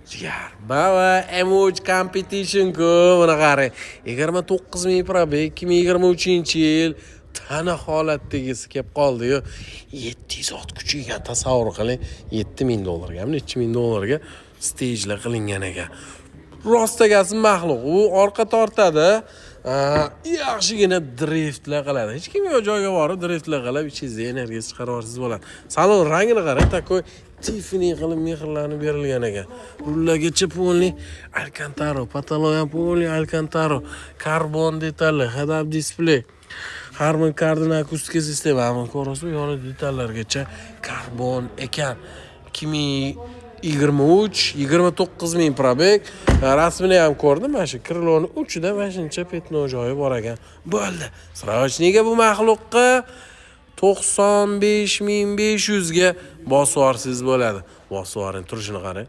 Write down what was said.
Jigar, BMW M3 Competition ku, buni qarang. 29 000 пробег, 2023-yil, tana holatdagisi kelib qoldi-yu. 700 ot kuchi ekan, tasavvur qiling. 7000 dollarga, necha ming dollarga stejlar qilingan ekan. Rostagasi maxluq. U orqa tortadi. Yaxshigina driftlar qiladi. Hech kim yo'q joyga borib driftlar qilib, ichingizni energiyasi chiqarib yuborsangiz bo'ladi. Salon rangini qarang, такой Tiffany qilib mehrlanib berilgan ekan. Rullargacha полный Alcantara, потолок ham полный Alcantara, karbon detallar, head-up display. Harman Kardon akustika sistema, mana ko'rasizmi, yoni detallargacha karbon ekan. 2023, 29 ming пробег. Rasmini ham ko'rdim, mana shu крыло ni uchida mana shuncha пятно joyi bor ekan. Bo'ldi. Срочный ga bu maxluqqa 95 500 ga bosib yuborsangiz bo'ladi. Bosib yuboring, turishini qarang.